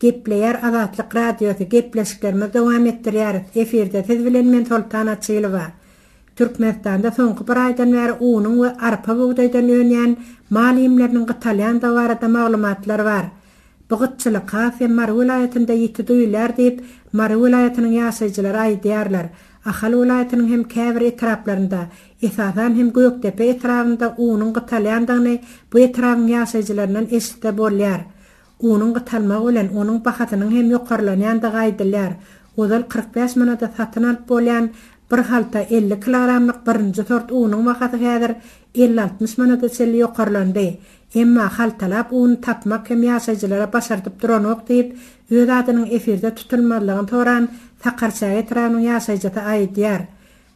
Gepleýär Azatlyk Radiosy, gepleşiklerimizi dowam etdirýäris. Efirde siz bilen men Soltan Açylowa. Türkmenistanda soňky bir aýdan bäri unuň we arpa-bugdaýdan önýän mal iýmleriniň gytalýandygy barada maglumatlar bar. Bu gytçylyk has hem Mary welaýatynda ýiti duýulýar diýip, Mary welaýatynyň ýaşaýjylary aýdýarlar. Ahal welaýatynyň hem käbir etraplarynda, esasan hem Gökdepe etrabynda unuň gytalýandygyny bu etrabyň ýaşaýjylaryndan eşitse bolýar. Unuň gytalmagy bilen onuň bahasynyň hem ýokarlanýandygy aýdylýar. Ozal 45 manada satyn alyp bolýan bir halta 50 kilogramlyk birinji sort unuň bahasy häzir 50-60 manada çenli ýokarlandy. Emma haltalap uny tapmak hem ýaşaýjylara başardyp duranok diýip, öz adynyň efirde tutulmazlygyny soran Sakarçäge etrabynyň ýaşaýjysy aýdýar.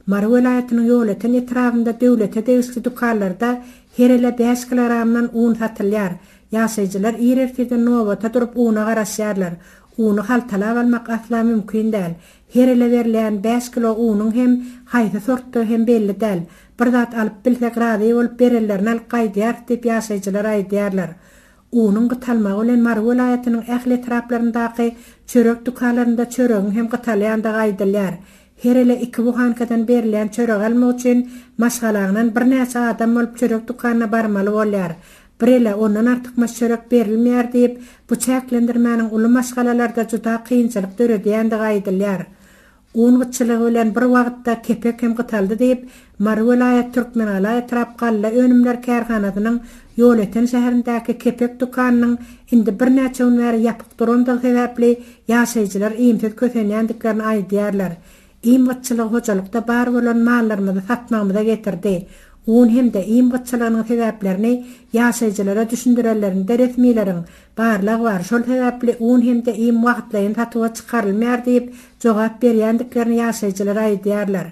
Mary welaýatynyň Ýolöten etrabynda döwlete degişli dükanlarda her ele bäş kilogramdan un satylýar. Ýaşaýjylar ir ertirden nobata durup una garaşýarlar. Uny haltalap almak asla mümkin däl. Her ele berilýän bäş kilo unuň hem haýsy sortdygy hem belli däl. Bir zat alyp bilsek razy bolup berenlerini alyp gaýdýarys diýip ýaşaýjylar aýdýarlar. Unuň gytalmagy bilen Mary welaýatynyň ähli etraplaryndaky çörek dükanlarynda çöregiň hem gytalýandygy aýdylýar. Her ele iki buhankadan berilýän çöregi almak üçin maşgalaňdan birnäçe adam bolup çörek dükanyna barmaly bolýar. Bir ele ondan artykmaç çörek berilmeýär diýip, bu çäklendirmäniň uly maşgalalarda juda kynçylyk döredýändigi aýdylýar. Un gytçylygy bilen bir wagtda kepek hem gytaldy diýip, Mary welaýat Türkmengala etrap galla önümler kärhanasynyň Ýolöten şäherindäki kepek dükanynyň indi birnäçe gün bäri ýapyk durandygy sebäpli ýaşaýjylar iýmsiz kösenýändiklerini aýdýarlar. Iým gytçylygy hojalykda bar bolan mallarymyzy satmagymyza getirdi. Un hem-de iým gytçylygynyň sebäplerini ýaşaýjylara düşündirenlerinde resmileriň, Barlag bar, şol sebäpli un hem-de iým wagtlaýyn satuwa çykarylmaýar diýip, jogap berýändiklerini ýaşaýjylar aýdýarlar.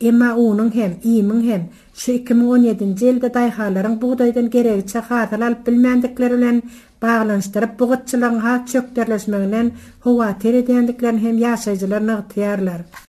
Emma unuň hem, iýmiň hem şu 2017-nji ýylda daýhanlaryň bugdaýdan geregiçe hasyl alyp bilmändikleri bilen baglanyşdyryp, bu gytçylygyň has çökderleşmeginden howatyr edýändiklerini hem ýaşaýjylar nygtaýarlar.